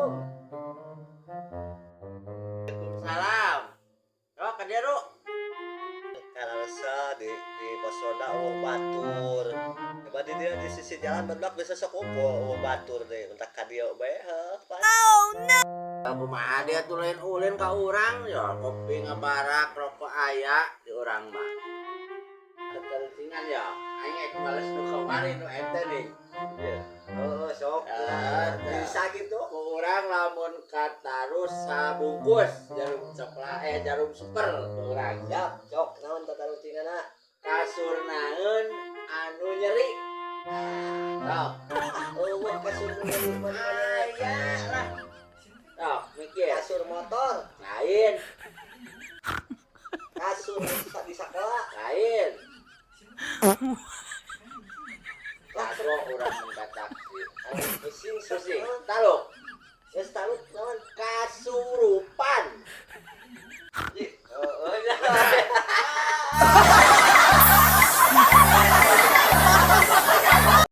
Assalamualaikum. Waalaikumsalam. Oh, ka dieu, Ru. Karasa di pos ronda euweuh batur. Coba di dia di sisi jalan barudak bisa sok kumpul, euweuh batur deh. Entak ka dieu bae heuh, Pan. Kumaha dia tuh lain ulin ka urang ya, kopi ngabarak, rokok aya di urang mah. Keterucingan ya, aing ek bales nu kamari nu ente nih. Oh, sok. Ah, Bisa gitu. Ku urang lamun katarus sabungkus jarum coklat, eh, jarum super ku urang. Siap, sok, naon tatarucinganna? Kasur naon anu nyeri? Sok. Euweuh kasur nu nyeri mah. Aya lah. Sok, mikir. Kasur motor, Lain, kasur di sekolah. Lain. Kagok urang minta taksi. Pusing. Pusing. Taluk. Geus taluk naon? Kasur